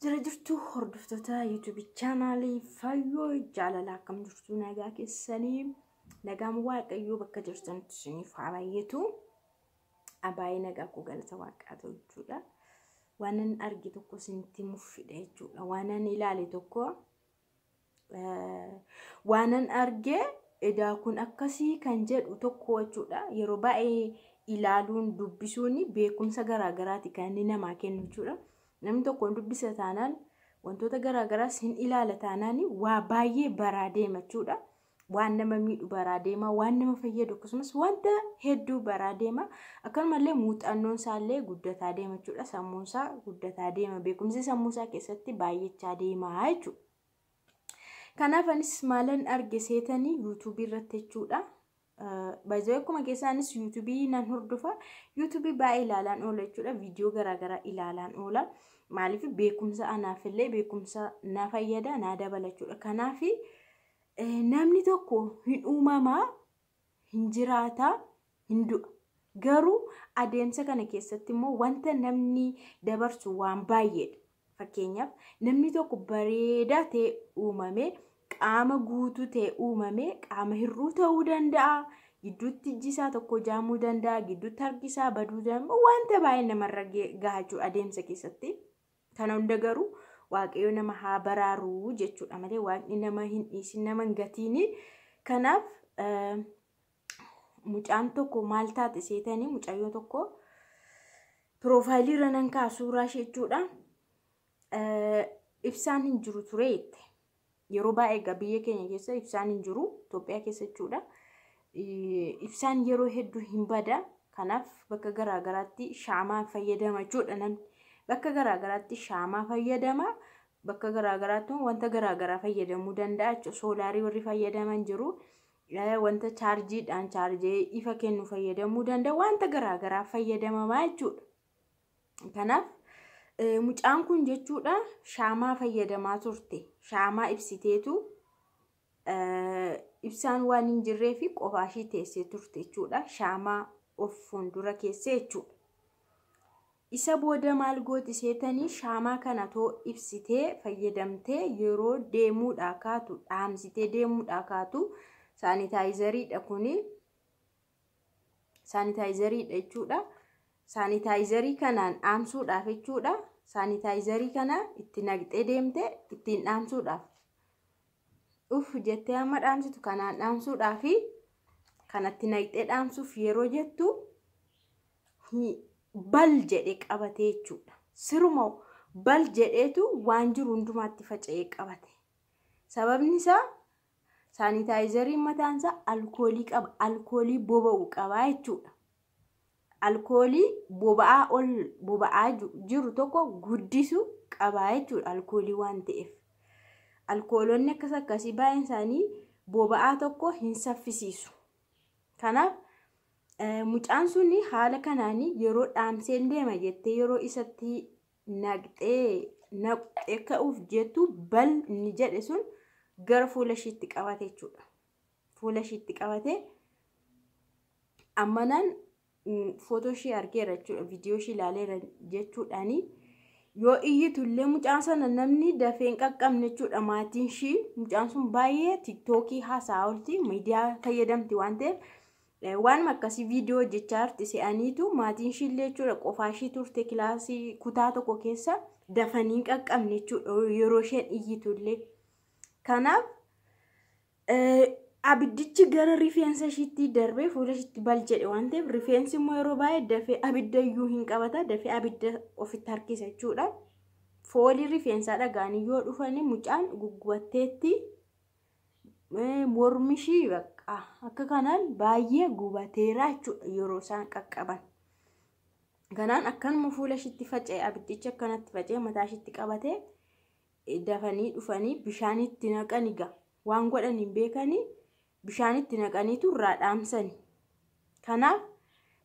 Jira jirtu hordoftoota YouTube chaanaalii Fayyoo Jaalalaa, akkam jirtu? Nagaa keessanii? Nagaan Waaqayyoo bakka jirtanitti isiniif haa baay'atu. Baay'ee nagaa koo, galata Waaqaa ta'u jechuudha. Waan ani arge tokko isinitti himuufidha jechuudha. Waan ani ilaale tokko, waan ani arge edaa kun akkasii kan jedhu tokko jechuudha. Yeroo baay'ee ilaaluun dubbisuun beekumsa garaagaraati kan inni namaa kennu jechuudha. Namni tokko dubbisa taanaan, wantoota garaagaraas hin ilaala taanaan, waa baay'ee baraa deema jechuudha. Waan nama miidhu baraa deema, waan nama fayyadu akkasumas wanta hedduu baraa deema. Akkanumallee muuxannoon isaallee guddataa deema jechuudha. Sammuun isaa guddataa deema. Beekumsi sammuu isaa keessatti baay'achaa deema jechuudha. Kanaaf anis maalan arge seetanii, YouTubeii irratti jechuudha. Baay'ee akkuma keessaanis YouTubeii nan hordofa. YouTubeii baay'ee ilaalaan oola jechuudha. Viidiyoo garaagaraa ilaalaan oola. Maaliif? Beekumsa anaafillee beekumsa na fayyada, na dabala jechuudha. Kanaaf namni tokko hin uumamaa, hin jiraataa, hin du'a. Garuu adeemsa kana keessatti immoo wanta namni dabarsu waan baay'eedha. Fakkeenyaaf, namni tokko bareedaa ta'e uumamee, qaama guutuu ta'e uumamee, qaama hir'uu ta'uu danda'a. Gidduutti ijji isaa tokko jaamuu danda'a. Gidduutti harki isaa baduu danda'a. Wanta baay'ee namarra gahaa jechuudha adeemsa keessatti. Kana hunda garuu Waaqayyo nama haa baraaruu jechuudha malee Waaqni nama hin dhiisin, nama hin gatiini. Kanaaf mucaan tokko maal taate seetanii, mucayyoo tokko profileii irra nan ka'a suuraa ishee jechuudha. Ibsaan hin jiru ture jette. Yeroo baay'ee egaa biyya keenya keessa ibsaan hin jiru, Itoophiyaa keessa jechuudha. Ibsaan yeroo hedduu hin bada. Kanaaf bakka garaagaraatti shaamaa fayyadama jechuudha namni. Bakka garaagaraatti shaamaa fayyadama. Bakka garaagaraatti wanta garaagaraa fayyadamuu danda'a jechuudha. Soolaarii warri fayyadaman jiru. Wanta chaarjiidhaan chaarjee ifa kennu fayyadamuu danda'a. Wanta garaagaraa fayyadamamaa jechuudha. Kanaaf mucaan kun jechuudha shaamaa fayyadamaa turte. Shaamaa ibsiteetu, ibsaan waan hin jirree fi qofaa ishii teessee turte jechuudha. Shaamaa of fuuldura keessee jechuudha. Isa booda maal gooti seetanii, shaamaa kana too ibsitee fayyadamtee yeroo deemuudhaa kaatu, dhaamsitee deemuudhaa kaatu, sanitizeriidha kuni. Sanitizeriidha jechuudha. Sanitizerii kanaan dhaamsuudhaaf jechuudha. Sanitizerii kana itti naqxee deemte ittiin dhaamsuudhaaf. Uf jettee amma dhaamsitu kanaan dhaamsuudhaafi, kanatti naqxee dhaamsuuf yeroo jettu, bal jedhee qabatee jechuudha. Siruma bal jedheetu waan jiru hundumaatti faca'ee qabate. Sababni isaa sanitizeriin mataan isaa alkoolii qaba. Alkoolii boba'u qaba jechuudha. Alkoolii boba'aa ol boba'aa jiru tokko guddisu qaba jechuudha, alkoolii waan ta'eef. Alkoolonni akkas akkasii baay'een isaanii boba'aa tokko hin saffisiisu. Kanaaf mucaan sun haala kanaan yeroo dhaamseen deema jettee, yeroo isatti naqxee naqxee ka'uuf jettu, bal inni jedhe sun gara fuula ishiitti qabate jechuudha. Fuula ishiitti qabate. Ammanaan footoo ishee argeera jechuudha. Viidiyoo ishee ilaaleera jechuudhaani. Yoo iyyitu illee mucaan sana namni dafee hin qaqqabne jechuudha maatiin ishii. Mucaan sun baay'ee TikTokii haasaa oolti, miidiyaa fayyadamti waan ta'eef, waanuma akkasii viidiyoo hojjechaa jirti se'aniitu maatiin ishii illee jechuudha, qofaa ishii turte kilaasii kutaa tokko keessa, dafanii hin qaqqabne jechuudha yeroo isheen iyyitu illee. Kanaaf abiddichi gara rifeensa ishiitti darbee fuula ishiitti bal jedhe waan ta'eef, rifeensi immoo yeroo baay'ee dafee abidda iyyuu hin qabata, dafee abidda ofitti harkisa jechuudha. Foolii rifeensaa dhagaanii yoo dhufanii mucaan guggubatteetti, mormi ishii bakka akka kanaan baay'ee gubateera jechuudha yeroo isaan qaqqaban. Kanaan akkanuma fuula ishiitti faca'e, abiddichi akkanatti faca'e mataa ishiitti qabatee, dafanii dhufanii bishaan itti naqani gaa, waan godhan hin beekanii, bishaan itti naqaniitu irraa dhaamsani. Kanaaf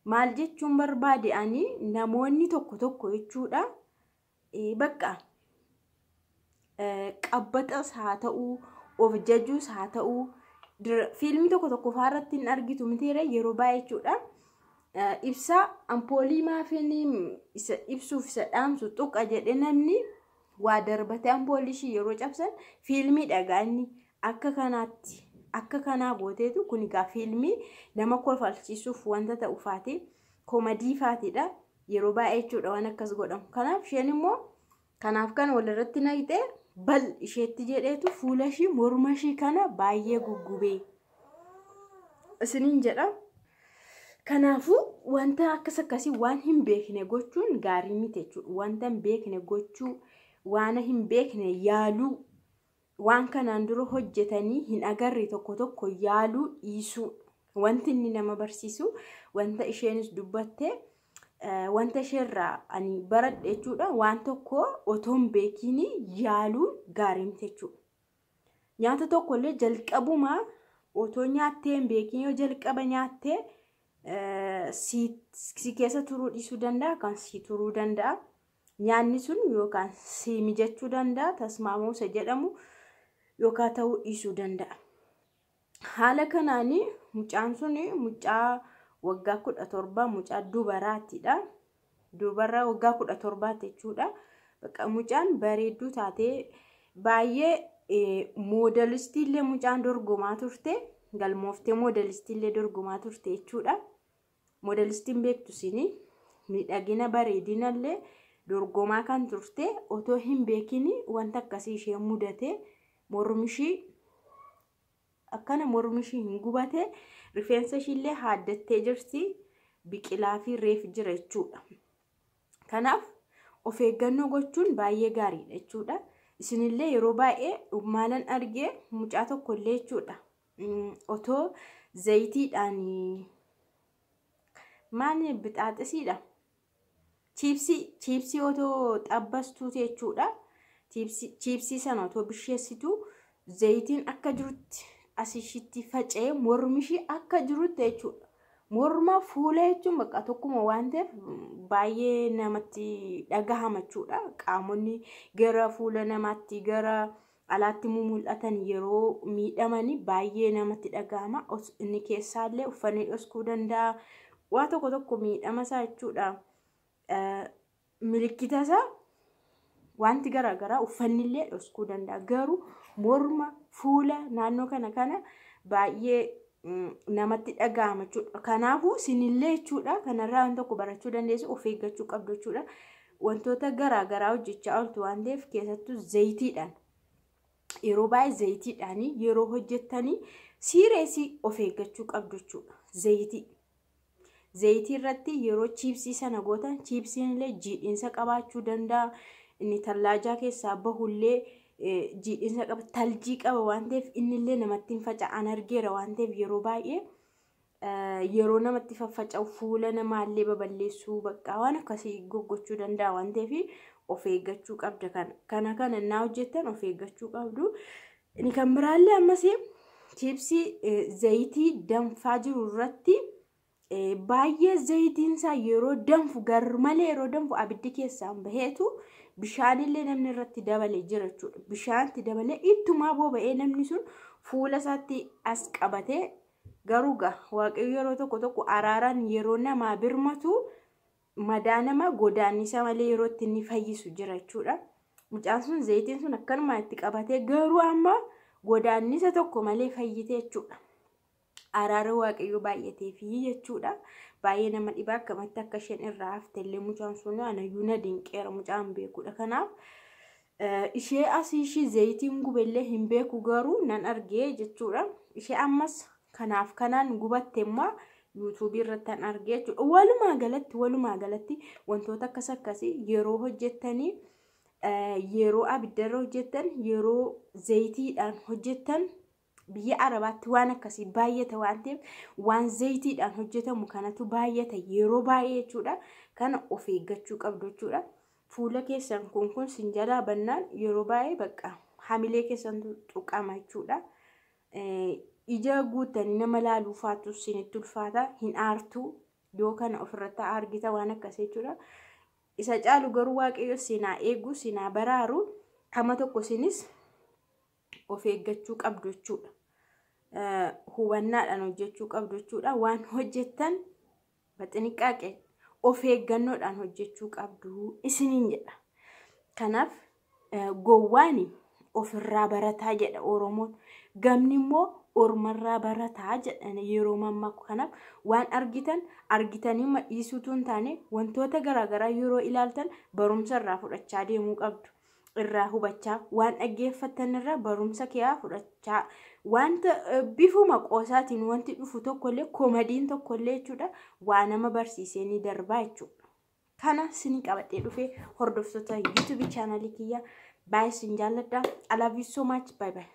maal jechuun barbaade, ani namoonni tokko tokko jechuudha, bakka qabbaxas haa ta'uu, of jajuus haa ta'uu, fiilmii tokko tokko faarratti hin argitu mitiire yeroo baay'ee jechuudha. Ibsaa ampoolii maafin isa ibsuuf isa dhaamsu tuqa jedhe namni Waa darbatee ampoolii ishii yeroo cabsan fiilmii dhagaanni akka kanaatti akka kanaa gooteetu kun egaa fiilmii nama kolfalchiisuuf wanta ta'u faati komadii faatidha yeroo baay'ee jechuudha waan akkas godhamu. Kanaaf isheen immoo kanaaf kana walirratti naqxee bal isheetti jedheetu fuula ishii morma ishii kana baay'ee guggubee isiniin jedha. Kanaafuu wanta akkas akkasii waan hin beekne gochuun gaarii miti jechuudha. Wanta hin beekne gochuu, waan hin beekne yaaluu, waan kanaan dura hojjetanii hin agarre tokko tokko yaaluu dhiisuu. Wanti inni nama barsiisu wanta isheenis dubbatte wanta isheerraa ani baradhe jechuudha. Waan tokko otoo hin beekiin yaaluun gaarii miti jechuudha. Nyaata tokkollee jalqabumaa otoo nyaattee hin beekiin yoo jalqaba nyaattee si keessa turuu dhiisuu danda'a kan si turuu danda'a. Nyaanni sun yookaan si mijachuu danda'a tasmaamuu isa jedhamu yookaan ta'uu dhiisuu danda'a. Haala kanaan mucaan sun mucaa waggaa 17 mucaa dubaraatidha. Dubara waggaa 17 jechuudha. Bakka mucaan bareedduu taatee baay'ee moodelistii illee mucaan dorgomaa turte. Galmooftee moodelistii illee dorgomaa turte jechuudha. Moodelistiin beektu isin miidhagina bareedina illee dorgomaa kan turte otoo hin beekin wanta akkasii ishee mudate mormi ishii akkana mormi ishii hin gubate rifeensa ishii illee haaddattee jirti biqilaa fi reef jira jechuudha. Kanaaf of eeggannoo gochuun baay'ee gaariidha jechuudha. Isinillee yeroo baay'ee maalan argee mucaa tokkollee jechuudha. Otoo zayitiidhaan maal bixaaxisiidha. Chiipsii otoo xabbastuuti jechuudha. Chiipsii sana otoo bisheessitu zayitiin akka jirutti as ishiitti faca'ee mormi ishii akka jirutti jechuudha. Morma fuula jechuun bakka tokkuma waan ta'eef baay'ee namatti dhagahama jechuudha. Qaamonni gara fuula namaatti gara alaatti mul'atan yeroo miidhamanii baay'ee namatti dhagahama. Inni keessaallee uffanni dhoskuu danda'a. Waa tokko tokko miidhama isaa jechuudha. Milikkita isaa wanti garaagaraa uffanni illee dhoskuu danda'a. Garuu morma fuula naannoo kana kana baay'ee namatti dhagahama jechuudha. Kanaafuu isinillee jechuudha kanarraa waan tokko barachuu dandeessu of eeggachuu qabdu jechuudha. Wantoota garaagaraa hojjechaa ooltu waan ta'eef keessattuu zayitiidhaan yeroo baay'ee zayitiidhaan yeroo hojjettanii siireesii of eeggachuu qabdu jechuudha. Zayitii irratti yeroo chiipsii sana gootan chiipsiin illee jiidhinsa qabaachuu danda'a. Inni tallaajaa keessaa bahullee jiidhinsa qaba taljii qaba waan ta'eef inni illee namatti hin faca'an argeera waan ta'eef yeroo baay'ee yeroo namatti faffaca'u fuula namaallee baballeessuu bakka waan akkasii gochuu danda'a waan ta'eef of eeggachuu qabda kana kana naa hojjettan of eeggachuu qabdu. Inni kan biraallee ammas chiipsii zayitii danfaa jiru irratti baay'ee zayitiin isaa yeroo danfu garmalee yeroo danfu abiddi keessaan baheetu bishaanillee namni irratti dabalee jira jechuudha. Bishaanitti dabalee ittumaa boba'ee namni sun fuula isaatti as qabatee garuu gaa waaqayyo yeroo tokko tokko araaraan yeroo namaa birmatu madaa namaa godaannisa malee yeroo itti inni fayyisu jira jechuudha. Mucaan sun zayitiin sun akkanumaan itti qabatee garuu amma godaannisa tokko malee fayyite jechuudha. Araara waaqayyoo baay'ateefi jechuudha. Baay'ee nama dhibaa akkamatti akka isheen irraa hafte illee mucaan sun anayyuu na dinqeera mucaan beekudha. Kanaaf ishee asii ishii zayitiin gubellee hin beeku garuu nan argee jechuudha. Ishee ammas kanaaf kanaan gubatte immoo yuutuubii irratti an argee jechuudha. Walumaa galatti wantoota akkas akkasii yeroo hojjettanii yeroo abiddarra hojjettan yeroo zayitiidhaan hojjettan biyya Arabaatti waan akkasii baay'ata waan ta'eef waan zayitiidhaan hojjetamu kanatu baay'ata yeroo baay'ee jechuudha. Kana of eeggachuu qabdu jechuudha. Fuula keessan kun sin jalaa bannaan yeroo baay'ee bakka hamilee keessantu tuqama jechuudha. Ija guuttanii nama laaluu faatu isinitti ulfaata hin aartu yoo kana ofirratti argita waan akkasii jechuudha. Isa caalu garuu waaqayyo sinaa eegu sinaa baraaru kama tokko isinis of eeggachuu qabdu jechuudha. Hubannaadhaan hojjechuu qabdu jechuudha. Waan hojjettan baxiniqaaqee of eeggannoodhaan hojjechuu qabdu isiniin jedha. Kanaaf Gowwaan ofirraa barataa jedha Oromoon. Gamni immoo ormarraa barataa jedhan yeroo mammaku. Kanaaf waan argitan argitanii dhiisuutu hin taane, wantoota garaagaraa yeroo ilaaltan barumsa irraa fudhachaa deemuu qabdu. Irraa hubachaa, waan dhaggeeffattan irraa barumsa kiyaa fudhachaa, wanta bifuma qoosaatiin wanti dhufu tokkollee, koomadiin tokkollee jechuudha, waa nama barsiisee ni darbaa jechuudha. Kana sinii qabadhee dhufee, hordoftoota YouTube chaanalii kiyya, baay'ee sin jaalladha. I love you so much. Bye bye.